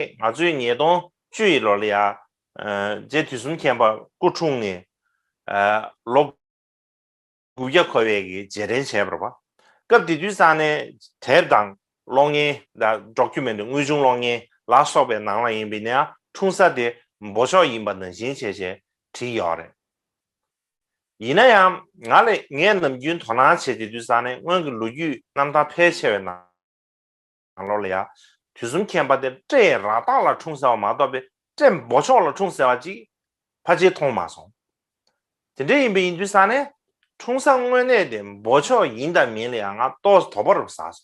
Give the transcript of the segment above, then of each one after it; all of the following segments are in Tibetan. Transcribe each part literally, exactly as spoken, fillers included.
ང་ཚོའི་ཉིས་སྟོང་བཅུ་ཡི་ལོ་ལ་ཡ། རྗེ་དུས་གསུམ་མཁྱེན་པ་སྐུ་འཁྲུངས་ནས་ལོ་དགུ་བརྒྱ་འཁོར་བའི་གི་རྗེས་དྲན་བྱས་པ་རེད་པ། སྐབས་དེ་དུས་ཙང་ནས་དེབ་དང་གློག་བརྙན་དང་ཌོ་ཀུ་མེན་ཊི་དངོས་བྱུང་གློག་བརྙན་ལ་སོགས་པའི་ནང་ལ་ཡིན་པའི་ནའང་འཁྲུངས་ས་དེ་འབོ་ཆོག་ཡིན་པ་ནང་བཞིན་བྱས་བྱས་བྲིས་ཡོད་རེད། ཡིན་ན་ཡང་ང་ལས་ངས་ནམ་རྒྱུན་དོ་སྣང་བྱེད་དེ་དུས་ཙང་ནས་སྔོན་གྱི་ལོ་རྒྱུས་རྣམ་ཐར་ཕལ་ཆེ་བའི་ནང་ལོགས་ལ་ཡ། དུས་གསུམ་མཁྱེན་པ་དེ་སྤྲེའུ་ར་དྭགས་ལ་འཁྲུངས་ཟེར་བ་མ་གཏོགས་པའི་སྤྲེའུ་འབོ་ཆོག་ལ་འཁྲུངས་ཟེར་བ་ཅིག་ཕལ་ཆེར་མཐོང་མ་སོང་། དེ་འདྲ་ཡིན་པ་ཡིན་དུས་ཙང་ནས་འཁྲུངས་ས་དངོས་གནས་དེ་འབོ་ཆོག་ཡིན་དང་མིན་ལ་ཡ་ང་ཏོག་ཙམ་དོགས་པ་རུ་ཟ་སོང་།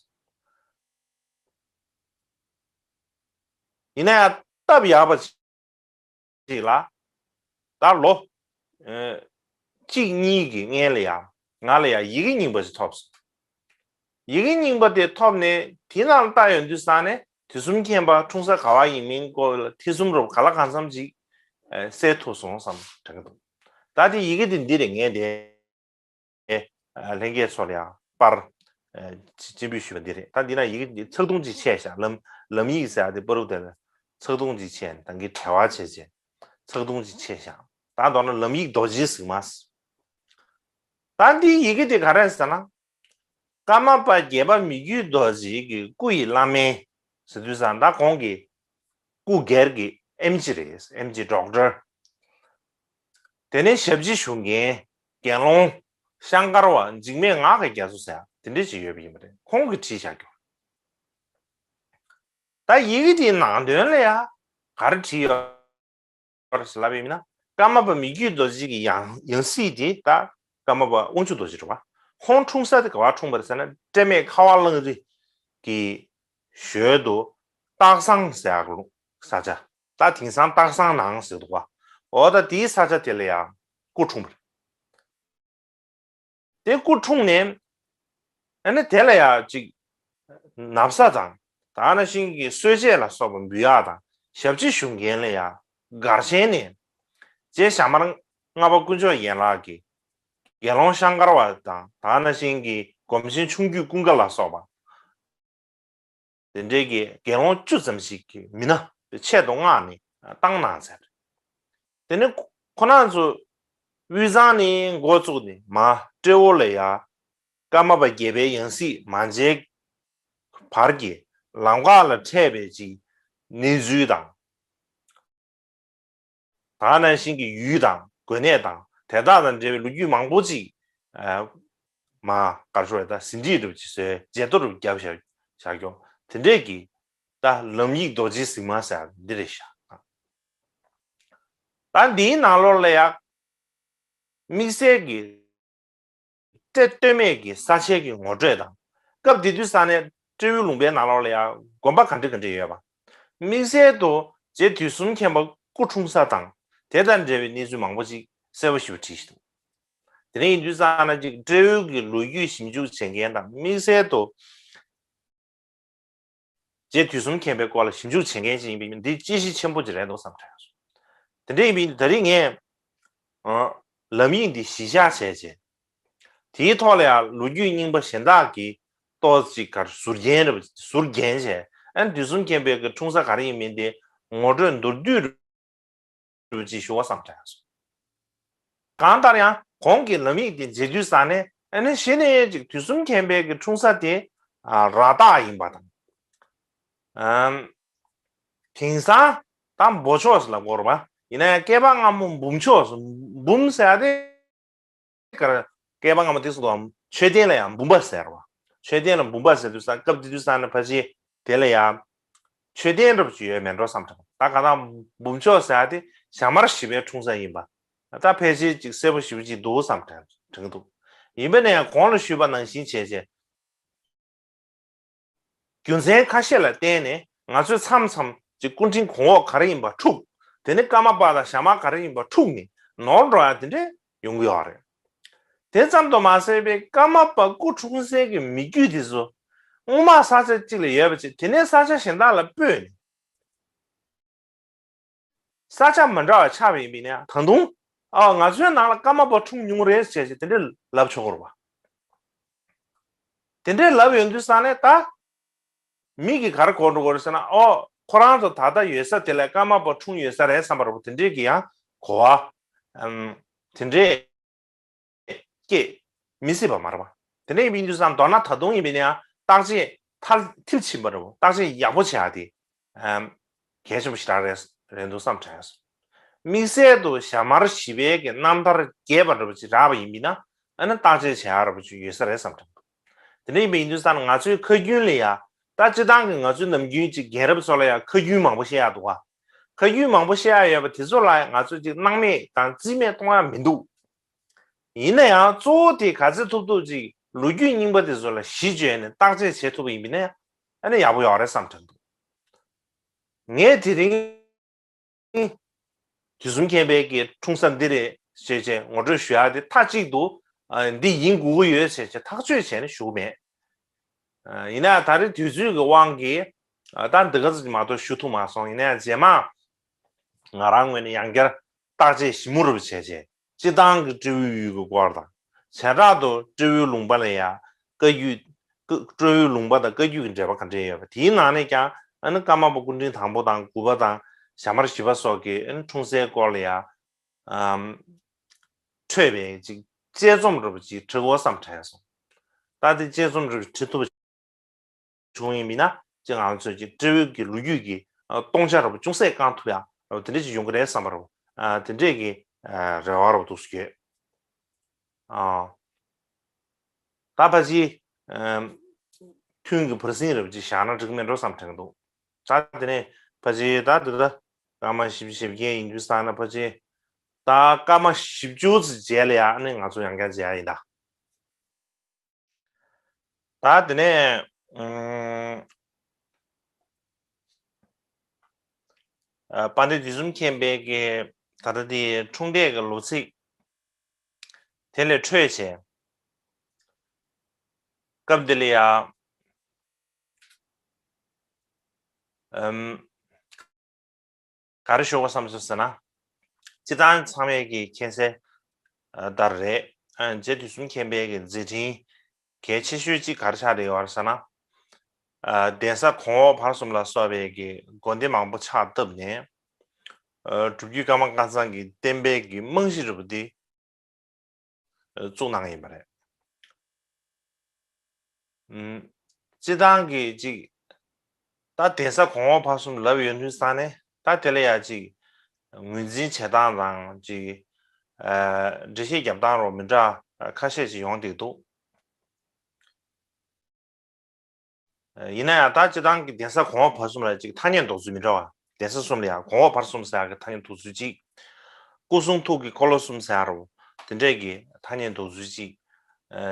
ཡིན་ན་ཡང་སྟབས་ཡག་པ་ཅིག་ཅིག་ལ། ད་ལོ། ཨ། གཅིག་གཉིས་ཀྱི་སྔན་ལ་ཡ། ང་ལ་ཡ་ཡི་གེ་རྙིང་པ་ཞིག་ཐོབ་སོང་། ཡི་གེ་རྙིང་པ་དེ་ཐོབ་ནས་དེའི་ནང་ལ་བལྟ་ཡོང་དུས་ཙང་ནས་དུས་གསུམ་མཁྱེན་པ་འཁྲུངས་ས་ག་བ་ཡིན་མིན་སྐོར་ལ་ཐེ་ཚོམ་རུ་ག་ལ་གང་འཚམ་ཅིག་ཨ། སེལ་ཐུབ་སོང་བསམ་དྲན་གྱི་འདུག་ད་དེ་ཡི་གེ་དེ་འདི་རེད། ངས་དེ། ཨ། ལྷན་རྒྱས་ཚོ་ལ་ཡང་པར། ཨ། སྤྱན་འབུལ་ཞུས་པ་འདི་རེད། ད་འདི་ན་ཡི་གེ་འདི་ཚེག་ཐུང་ཅིག་ཆད་བཞག་ལམ། ལམ་ཡིག་ཟེར་ཡ་དེ་པ་རུ་དེ་ལ་ཚེག་ཐུང་ཅིག་ཆད་ནས་ད་གིན་བྲེལ་བ་བྱས་བྱས་ཚེག་ཐུང་ཅིག་ཆད་བཞག་ད་མདོར་ན་ལམ་ཡིག་རྡོ་རྗེའི་གཟིགས་མ། ད་འདིའི་ཡི་གེ་དེ་ག་རེ་ཟེར་ན། ཀརྨ་པ་དགྱེས་པ་མི་བསྐྱོད་རྡོ་རྗེ་གི་སྐུ་ཡི་བླ་མའི་ཟེར་དུས་ཙང་ད་གོང་གི་སྐུ་སྒེར་གྱི་ཨེམ་ཆི་རེད། ཨེམ་ཆི་ཌོག་ཊར། དེ་ནས་ཞབས་ཕྱི་ཞུ་མཁན་དགེ་སློང་ཤང་ཀར་བ་འཇིགས་མེད་ངག་གི་རྒྱ་མཚོ་ཟེར་དེ་འདྲ་ཅིག་ཡོད་པ་ཡིན་པ་རེད། ཁོང་གིས་བྲིས་བཞག་རྒྱུ། ད་ཡི་གེ་དེའི་ནང་དོན་ལ་ཡ་ག་རེ་བྲིས་ཡོད་རེད་ཟེར་ལབ་པ་ཡིན་ན། ཀརྨ་པ་མི་བསྐྱོད་རྡོ་རྗེ་གི་ཡང་ཡང་སྲིད་དེ་ད་ཀརྨ་པ་དབང་ཕྱུག་རྡོ་རྗེ་རེད་པ། ཁོང་འཁྲུངས་ས་དེ་ག་བར་འཁྲུངས་པ་རེད་ཟེར་ན། སྤྲེལ་སྨད་ཁ་བ་གླང་རི་གི་ཞོལ་དུ་སྟག་ཚང་ཟེར་ཡག་ལུང་ས་ཆ། ད་དེང་སང་སྟག་ཚང་ནང་ཟེར་འདུག་པ། འོ་ད་དེའི་ས་ཆ་དེ་ལ་ཡང་སྐུ་འཁྲུངས་པ་རེད། དེ་སྐུ་འཁྲུངས་ནས། ཨ་ནི་དེ་ལ་ཡང་ཅིག་ན་བཟའ་དང་། ད་ནང་བཞིན་གྱི་གསོལ་ཇ་ལ་སོགས་པ་འབུལ་ཡག་དང་ཞབས་ཕྱི་ཞུ་མཁན་ལ་ཡང་སྒར་ཆེན་ནས་རྗེ་ཞྭ་དམར་ལྔ་པ་དཀོན་མཆོག་ཡན་ལག་གི་དགེ་སློང་ཤང་ཀར་བ་དང་། ད་ནང་བཞིན་གྱི་སྒོམ་ཆེན་ཆུང་རྒྱུད་ཀུན་དགའ་ལ་སོགས་པ། དེ་འདྲའི་གི་དགེ་སློང་བཅུ་ཙམ་ཞིག་གི་མི་སྣ་ཆེད་དུ་མངགས་ནས་བཏང་གནང་ཟེར། དེ་ནས་ཁོ་རང་ཚོ་དབུས་གཙང་ནས་འགོ་བཙུགས་ནས་མར་སྤྲེའུ་ལ་ཡ་ཀརྨ་པ་དགྱེས་པའི་ཡང་སྲིད་མ་མཇལ་བར་གྱི་ལམ་ཁ་ལ་འཕྲད་པའི་ཅིག་གནས་ཚུལ་དང་། ད་ནང་བཞིན་གྱི་ཡུལ་དང་དགོན་གནས་དང་དེ་དག་དང་འབྲེལ་བའི་ལོ་རྒྱུས་མང་པོ་ཅིག་ཨ། མར་ག་རེ་ཞུ་དགོས་རེད། ད་ཟིན་བྲིས་འདྲ་པོ་ཅིག་བཟོས། མཇལ་དར་འདྲ་པོ་བརྒྱབ་བཞག་བཞག་ཀྱོག་དེ་འདྲས་ཀྱི་ད་ལམ་ཡིག་རྡོ་རྗེའི་གཟིགས་མ་ཟེར་ཡག་འདི་རེད་ཤག་ད་འདིའི་ནང་ལོགས་ལ་ཡ་དམིགས་བསལ་གྱི་སྤྲེལ་སྟོད་སྨད་ཀྱི་ས་ཆའི་གི་ངོ་སྤྲོད་དང་། སྐབས་དེ་དུས་ས་གནས་སྤྲེའུའི་ལུང་པའི་ནང་ལོགས་ལ་ཡང་དགོན་པ་ག་འདྲ་ག་འདྲ་ཡོད་པ། དམིགས་བསལ་དུ་རྗེ་དུས་གསུམ་མཁྱེན་པ་སྐུ་འཁྲུངས་ས་དང་དེ་དང་འབྲེལ་བའི་གནས་ཚུལ་མང་པོ་ཅིག་གསལ་པོ་ཞེ་པོ་བྲིས་ཤིག་འདུག་དེ་འདྲ་ཡིན་དུས་ཙང་ན་ཅིག་སྤྲེའུ་གི་ལོ་རྒྱུས་ཞིབ་འཇུག་བྱེད་མཁན་དང་། དམིགས་བསལ་དུ་རྗེ་དུས་གསུམ་མཁྱེན་པའི་སྐོར་ལ་ཞིབ་འཇུག་བྱེད་མཁན་ཅིག་ཡིན་པའི་འདི་དཔྱད་གཞི་ཆེན་པོ་ཅིག་རེད་འདུག་བསམ་དྲན་སོང་། དེ་འདྲ་ཡིན་པའི་ད་རིང་ངས་ཨ། ལམ་ཡིག་འདི་གཞི་བཞག་བྱས་རྗེས། དེའི་ཐོག་ལ་ཡང་ལོ་རྒྱུས་རྙིང་པ་གཞན་དག་གིས་ཏོག་ཙམ་ག་རེ་ཟུར་རྒྱན་རེ་ཟུར་རྒྱན་བྱས། ཨ་ནི་དུས་གསུམ་མཁྱེན་པའི་གི་འཁྲུངས་ས་ག་རེ་ཡིན་མིན་དེ་ངོ་སྤྲོད་མདོར་བསྡུས་རེ་ཅིག་ཞུ་བ་བསམ་དྲན་སོང་། གང་ལྟར་ཡང་གོང་གི་ལམ་ཡིག་དེ་མཇལ་དུས་ཙང་ནས། ཨ་ནི་གཞི་ནས་ཅིག་དུས་གསུམ་མཁྱེན་པའི་གི་འཁྲུངས་ས་དེ་ཨ། ར་དྭགས་ཡིན་པ་དང་། ཨམ། དེང་སང་ད་འབོ་ཆོག་ཟེར་ལབ་ཀྱི་ཡོད་རེད་པ། ཡིན་ན་ཡང་བསྐལ་པ་སྔ་མོ་འབུམ་ཆོག་ཟེར། འབུམ་ཟེར་ཡ་དེ་ག་རེ། བསྐལ་པ་སྔ་མོ་དེ་ཚོ་དང་མཆོད་རྟེན་ལ་ཡང་འབུམ་པ་ཟེར་བ། མཆོད་རྟེན་ལ་འབུམ་པ་ཟེར་དུས་ཙང་། སྐབས་དེ་དུས་ཙང་ནས་ཕལ་ཆེར་དེ་ལ་ཡང་མཆོད་རྟེན་འདྲ་པོ་ཅིག་ཡོད་མེད་འགྲོ་བསམ་དྲན། ད་ག་ད་འབུམ་ཆོག་ཟེར་ཡ་དེ་ཞྭ་དམར་བཞི་པའི་འཁྲུངས་ས་ཡིན་པ་ད་ཕལ་ཆེར་ཅིག་གསལ་པོ་ཞེ་པོ་ཅིག་འདུག་བསམ་དྲན་དྲན་གྱི་འདུག་ཡིན་པ་ན་ཡང་གོང་ལ་ཞུས་པ་ནང་བཞིན་བྱས་བྱས། རྒྱུ་མཚན་ཁ་ཤས་ལ་བརྟེན་ནས་ང་ཚོས་མཚམས་མཚམས་ཀྱི་སྐུ་ཕྲེང་གོང་འོག་ག་རེ་ཡིན་པ་འཁྲུག་དེ་ནས་ཀརྨ་པ་དང་ཞྭ་དམར་ག་རེ་ཡིན་པ་འཁྲུག་ནས་ནོར་འགྲོ་ཡ་དེ་འདྲས་ཡོང་གི་ཡོད་རེད། དེ་ཙམ་དུ་མ་ཟད་པའི་ཀརྨ་པ་སྐུ་འཁྲུངས་སའི་གི་མི་རྒྱུད་དེ་ཚོ་སྔོན་མ་ས་ཆ་གཅིག་ལ་ཡོད་པ་ཅིག་དེ་ནས་ས་ཆ་གཞན་དག་ལ་སྤོས་ནས། ས་ཆ་མི་འདྲ་བ་ཆགས་པ་ཡིན་པས་ན། ད་དུང་ཨ། ང་ཚོའི་ནང་ལ་ཀརྨ་པ་འཁྲུངས་མྱོང་རེད་ཟེར་བྱས་དེ་འདྲས་ལབ་ཆོག་གི་རེད་པ། དེ་འདྲས་ལབ་ཡོང་དུས་ཙང་ནས་ད་མི་གིས་ག་རེ་གོ་འགྲོ་གི་རེད་ཟེར་ན། ཨོ། ཁོ་རང་ཚོ་ད་ལྟ་ཡོད་ས་དེ་ལ་ཀརྨ་པ་འཁྲུངས་ཡོད་ས་རེད་བསམ་པ་རེད་པ། དེ་འདྲས་ཀྱི་ཡང་གོ་བ་ཨམ་དེ་འདྲས་སྐྱེ་མི་སྲིད་པ་མ་རེད་པ། དེ་འདྲས་ཡིན་པ་ཡིན་དུས་ཙང་མདོར་ན་ད་དུང་ཡིན་པ་ཡིན་ན་ཡང་བརྟག་དཔྱད་མཐར་མཐིལ་ཕྱིན་པ་རེད་པ། བརྟག་དཔྱད་ཡག་པོ་བྱེད་ཡག་དེ་ཨམ་གལ་ཆེན་པོ་ཞེ་དྲག་རེད་རེད་འདུག་བསམ་དྲན་སོང་། དམིགས་བསལ་དུ་ཞྭ་དམར་བཞི་པའི་གི་རྣམ་ཐར་རྒྱས་པ་འདྲ་པོ་ཅིག་རག་པ་ཡིན་པ་ཡིན་ན་ཨ་ནི་བརྟག་དཔྱད་བྱེད་ཡག་འདྲ་པོ་ཅིག་ཡོད་ས་རེད་བསམ་དྲན་འདུག་དེ་འདྲ་ཡིན་པ་ཡིན་དུས་ཙང་ང་ཚོའི་ཁ་རྒྱུན་ལ་ཡ་ད་སྤྱིར་བཏང་གི་ང་ཚོའི་ནམ་རྒྱུན་ཅིག་རྒན་རབས་ཚོ་ལ་ཡ་ཁ་རྒྱུན་མང་པོ་བཤད་ཡག་འདུག་ག་ཁ་རྒྱུན་མང་པོ་བཤད་ཡག་ཡོད་པ་དེ་ཚོ་ལ་ང་ཚོས་ཅིག་སྣང་མེད་དང་རྩིས་མེད་གཏོང་ཡག་མི་འདུག་ཡིན་ན་ཡང་གཙོ་བོ་དེ་ག་ཚོད་ཐུབ་ཐུབ་ཅིག་ལོ་རྒྱུས་རྙིང་པ་དེ་ཚོ་ལ་གཞི་བཅོལ་ནས་བརྟག་དཔྱད་བྱེད་ཐུབ་པ་ཡིན་པ་ཡིན་ན་ཡང་ཨ་ནི་ཡག་པོ་ཡོད་རེད་བསམ་དྲན་འདུག་ངས་དེ་རིང་དུས་གསུམ་མཁྱེན་པའི་གི་འཁྲུངས་ས་འདི་རེད་ཅེས་བྱས་ངོ་སྤྲོད་ཞུ་ཡག་དེ་མཐའ་གཅིག་ཏུ་ཨ་འདི་ཡིན་དགོས་ཀྱི་ཡོད་ཟེར་བྱས་ཐག་གཅོད་བྱས་ནས་ཞུ་གི་མེད། ཨ་ཡིན་ན་ད་རེས་དུས་ཚོད་ཀྱི་དབང་གིས་ཨ་ད་འདི་ག་ཙམ་མ་གཏོགས་ཞུ་ཐུབ་མ་སོང་། ཡིན་ན་ཡང་རྗེས་མ་ང་རང་ངོས་ནས་ཡང་བསྐྱར་བརྟག་དཔྱད་ཞིབ་མོ་རུ་བྱས་རྗེས་སྤྱིར་བཏང་གི་སྤྲེའུའི་ཡུལ་གྱི་སྐོར་དང་། བྱེ་བྲག་ཏུ་སྤྲེའུའི་ལུང་པ་ལ་ཡ་བཀའ་བརྒྱུད། བཀའ་སྤྲེའུའི་ལུང་པ་དང་བཀའ་བརྒྱུད་ཀྱི་འབྲེལ་བ་ག་འདྲས་ཡོད་པ། དེའི་ནང་ནས་ཀྱང་ཨ་ནི་ཀརྨ་པ་སྐུ་ཕྲེང་དང་པོ་དང་དགུ་པ་དང་ཞྭ་དམར་བཞི་པ་སོགས་ཀྱི་ཨ་ནི་འཁྲུངས་སའི་སྐོར་ལ་ཡ་ཨམ་འཕྲོས་པའི་ཅིག་དཔྱད་རྩོམ་འདྲ་པོ་ཅིག་བྲི་དགོས་བསམ་དྲན་སོང་། ད་དེ་དཔྱད་རྩོམ་འདྲ་པོ་བྲི་ཐུབ་པ་བྱུང་ཡིན་མིན་ན་ཅིག་ང་ཚོས་ཀྱི་སྤྲེའུ་གི་ལོ་རྒྱུས་ཀྱི་ཨ་སྟོང་ཆ་འདྲ་པོ་ཅུང་ཟད་བསྐང་ཐུབ་ཡག་འདྲ་པོ་དེ་འདྲ་ཅིག་ཡོང་གི་རེད་བསམ་པ་འདྲ་པོ་ཨ་དེ་འདྲས་ཀྱི་ཨ་རེ་བ་འདྲ་པོ་འདུག་སེ་ཡོད། ཨ་ད་ཕལ་ཆེར་ཨམ་ཐུན་གྱི་བར་གསེང་རེ་བ་ཅིག་བཞག་ན་འགྲིག་གི་མེད་འགྲོ་བསམ་དྲན་གྱི་འདུག་ད་དེ་ནས་ཕལ་ཆེར་ད་འདི་ད་སྐར་མ་བཞི་བཅུ་ཞེ་བརྒྱད་ཡིན་དུས་ཙང་ན་ཕལ་ཆེར་ད་སྐར་མ་བཞི་བཅུ་ཙམ་རྗེས་ལ་ཡ་ཨ་ནི་ང་ཚོ་ཡང་བསྐྱར་མཇལ་ཡ་ཡིན་ད། ད་དེ་ནས་ཨམ་ཨ་དཔལ་ལྡན་དུས་གསུམ་མཁྱེན་པའི་གི་ད་ལྟ་དེ་འཁྲུངས་འདས་ཀྱི་ལོ་ཚིགས་དེ་ལས་འཕྲོས་བྱས་སྐབས་འདི་ལ་ཡ་ཨམ་ག་རེ་ཞུ་དགོས་བསམ་སོང་ཟེར་ན། སྤྱིར་བཏང་ཚང་མས་ཀྱི་མཁྱེན་གསལ་ལྟར་རེད། རྗེ་དུས་གསུམ་མཁྱེན་པའི་གི་མཛད་འཕྲིན་གལ་ཆེ་ཤོས་གཅིག་ག་རེ་ཆགས་བསྡད་ཡོད་རེད་ཟེར་ན། གདན་ས་གོང་འོག་བར་གསུམ་ལ་སོགས་པའི་གི་དགོན་སྡེ་མང་པོ་ཕྱག་བཏབ་ནས། སྒྲུབ་བརྒྱུད་ཀརྨ་སྐལ་བཟང་གི་བསྟན་པའི་གི་རྨང་གཞི་རུ་དེ་བཙུགས་གནང་ཡིན་པ་རེད། ཨུམ། སྤྱིར་བཏང་གི་ཅིག་ད་གདན་ས་གོང་འོག་བར་གསུམ་ལབ་ཡོད་དུས་ཙང་ནས་ད་དེ་ལ་ཡ་ཅིག་ངོས་འཛིན་བྱེད་སྟངས་དང་ཅིག་ཨ་འགྲེལ་བཤད་རྒྱབ་སྟངས་རོ་མི་འདྲ་ཁ་ཤས་ཅིག་ཡོང་བསྡད་འདུག་ཡིན་ན་ཡང་ད་སྤྱིར་བཏང་གི་གདན་ས་གོང་འོག་བར་གསུམ་ལ་ཅིག་ཐ་སྙད་འདོགས་ཚུལ་མི་འདྲ་བ། གདན་ས་གསུམ་ལ་ཡང་གོང་འོག་བར་གསུམ་ཟེར་ཡག་གི་ཐ་སྙད་འདོགས་ཚུལ་གཅིག་སྐུ་གསུང་ཐུགས་ཀྱི་འཁོར་ལོ་གསུམ་ཟེར་ཡག་རུ་དེ་འདྲས་ཀྱི་ཐ་སྙད་འདོགས་ཚུལ་གཅིག་ཨ་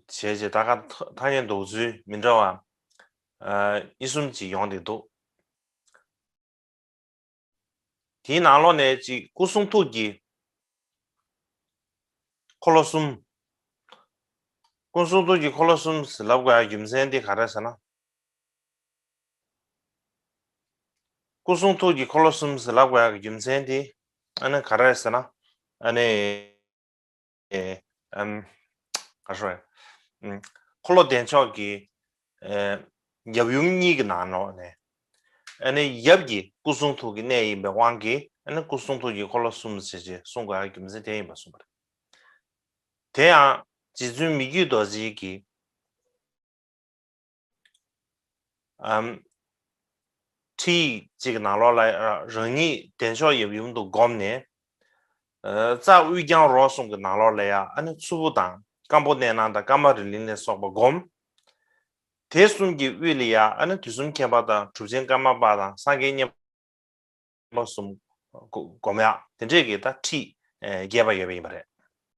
བྱས་བྱས་ད་ག་ཐ་སྙད་འདོགས་ཚུལ་མི་འདྲ་བ་ཨ་གཉིས་གསུམ་ཅིག་ཡོང་བསྡད་འདུག་དེའི་ནང་ལོགས་ནས་ཅིག་སྐུ་གསུང་ཐུགས་ཀྱི་འཁོར་ལོ་གསུམ། སྐུ་གསུང་ཐུགས་ཀྱི་འཁོར་ལོ་གསུམ་ཟེར་ལབ་དགོས་ཡག་རྒྱུ་མཚན་དེ་ག་རེ་ཟེར་ན། སྐུ་གསུང་ཐུགས་ཀྱི་འཁོར་ལོ་གསུམ་ཟེར་ལབ་དགོས་ཡག་གི་རྒྱུ་མཚན་དེ་ཨ་ནི་ག་རེ་ཟེར་ན། ཨ་ནི་ཨམ་ག་རེ་ཟེར། ཨམ་འཁོར་ལོ་བདེ་མཆོག་གི་ཨེ་ཡབ་ཡུམ་གཉིས་ཀྱི་ནང་ལོགས་ནས་ཨ་ནི་ཡབ་ཀྱི་སྐུ་གསུང་ཐུགས་ཀྱི་གནས་ཡིན་པའི་དབང་གིས་ཨ་ནི་སྐུ་གསུང་ཐུགས་ཀྱི་འཁོར་ལོ་གསུམ་ཟེར་ཅེས་གསུང་དགོས་ཡག་རྒྱུ་མཚན་དེ་ཡིན་པ་གསུངས་པ་རེད། དེ་ཡང་རྗེ་བཙུན་མི་བསྐྱོད་རྡོ་རྗེ་གིས་ཨམ། ཁྲིད་ཡིག་ཅིག་གི་ནང་ལོགས་ལ་རང་ཉིད་བདེ་མཆོག་ཡབ་ཡུམ་དུ་བསྒོམས་ནས། རྩ་དབུས་རྒྱང་རོ་གསུམ་གྱི་ནང་ལོགས་ལ་ཡང་ཨ་ནི་མཚུར་ཕུ་དང་ཀམ་པོ་གནས་སྣང་དང་ཀ་མ་རི་ལིང་ལ་སོགས་པ་བསྒོམ། དེ་གསུམ་གྱི་དབུས་ལ་ཡང་ཨ་ནི་དུས་གསུམ་མཁྱེན་པ་དང་གྲུབ་ཆེན་ཀརྨ་པ་དང་སངས་རྒྱས་མཉན་པ་གསུམ་བསྒོམ་ཡག་དེ་འདྲས་ཀྱི་ད་ཁྲིད་རྒྱས་པ་ཡོད་པ་ཡིན་པ་རེད།